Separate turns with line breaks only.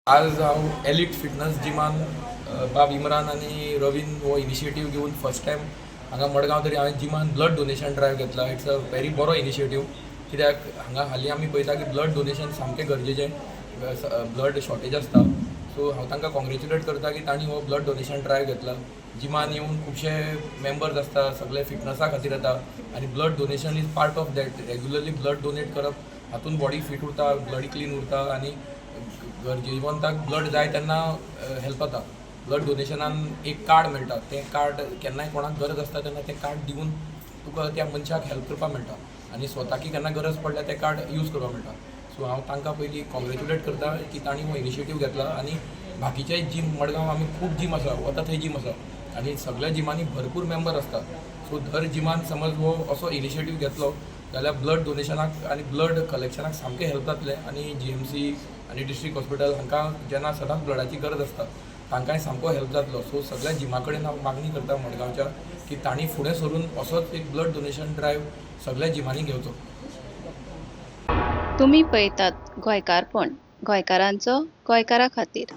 आज हांव elite fitness जिमान बाब इमरान आनी रवीन हो इनिशिएटीव घेवन फर्स्ट टायम हांगा मडगांव तरी हांवें जिमान ब्लड डोनेशन ड्रायव्ह घेतला. It's a very बरो इनिशिएटीव, कित्याक हांगा हालीं आमी पळयता की ब्लड डोनेशन सामकें गरजेचें, ब्लड शॉर्टेज आसता. सो हांव तांकां कॉंग्रेच्युलेट करता की तांणी हो ब्लड डोनेशन ड्रायव्ह घेतला. जिमान येवन खुबशे मेंबर्स आसता, सगळे फिटनसा खातीर येता आनी blood donation is part of that. Regularly blood donate करप हातून बॉडी फिट उरता, ब्लड क्लीन उरता आनी गरजेवंताक ब्लड जाय तेन्ना हेल्प जाता. ब्लड डोनेशनान एक कार्ड मेळटा. तें कार्ड केन्नाय कोणाक गरज आसता तेन्ना तें कार्ड दिवन तुका त्या मनशाक हेल्प करपाक मेळटा आनी स्वताकी केन्ना गरज पडल्यार तें कार्ड यूज करपाक मेळटा. सो हांव तांकां पयलीं कॉंग्रेच्युलेट करता की तांणी हो इनिशिएटीव घेतला आनी बाकीचे जीम, मडगांव आमी खूब जीम आसा, वता थंय जीम आसा आनी सगळ्या जिमांनी भरपूर मेंबर आसता. सो दर जिमान समज हो असो इनिशिएटीव घेतलो जाल्यार ब्लड डोनेशनाक आनी ब्लड कलेक्शनाक सामकें हेल्प जातलें आनी जीएमसी आनी डिस्ट्रिक्ट हॉस्पिटल हांकां जेन्ना सदांच ब्लडाची गरज आसता, तांकांय सामको हेल्प जातलो. सो सगळ्या जिमा कडेन हांव मागणी करता मडगांवच्या की तांणी फुडें सरून असोच एक ब्लड डोनेशन ड्रायव्ह सगळ्या जिमांनी घेवचो.
तुमी पळयतात गोंयकारपण, गोंयकारांचो गोंयकारा खातीर.